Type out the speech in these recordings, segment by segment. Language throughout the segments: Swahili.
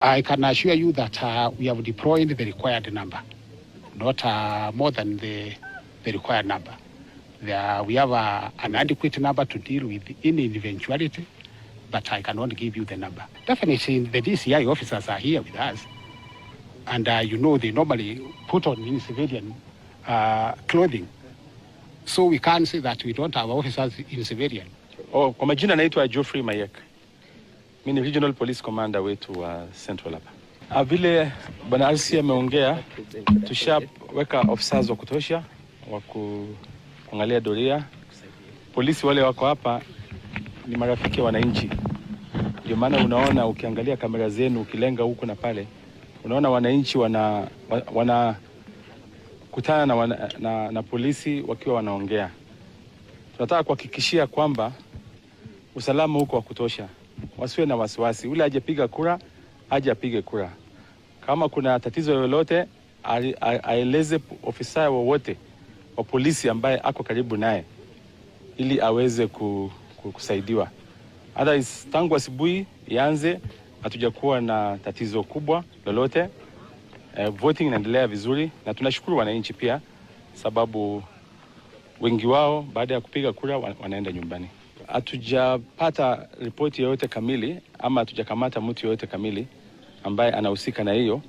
I can assure you that we have deployed the required number, not more than the required number. We have an adequate number to deal with any eventuality, but I cannot give you the number. Definitely, the DCI officers are here with us, and they normally put on in civilian clothing. So we can't say that we don't have officers in civilian. Oh, kwa majina naitwa Geoffrey Mayek. Mimi ni Regional Police Commander wetu wa Central hapa. Vile Bwana RC ameongea, tushaweka officers wa kutosha wa kuangalia doria. Polisi wale wako hapa ni marafiki wa wananchi, ndio maana unaona ukiangalia kamera zenu ukilenga huku na pale, unaona wananchi wana kutana na polisi wakiwa wanaongea. Tunataka kuhakikishia kwamba usalama huko wa kutosha, wasiwe na wasiwasi. Ule hajapiga kura aje apige kura. Kama kuna tatizo lolote aeleze ofisa wowote wa polisi ambaye ako karibu naye ili aweze kusaidiwa. Otherwise, tangu asubuhi ianze hatujakuwa na tatizo kubwa lolote. Voting inaendelea vizuri na tunashukuru wananchi pia, sababu wengi wao baada ya kupiga kura wanaenda nyumbani. Hatujapata ripoti yoyote kamili ama hatujakamata mtu yoyote kamili ambaye anahusika na hiyo,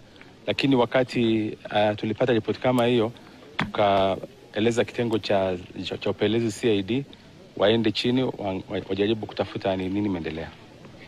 lakini wakati tulipata ripoti kama hiyo tukaeleza kitengo cha upelelezi CID waende chini wajaribu kutafuta ni nini imeendelea.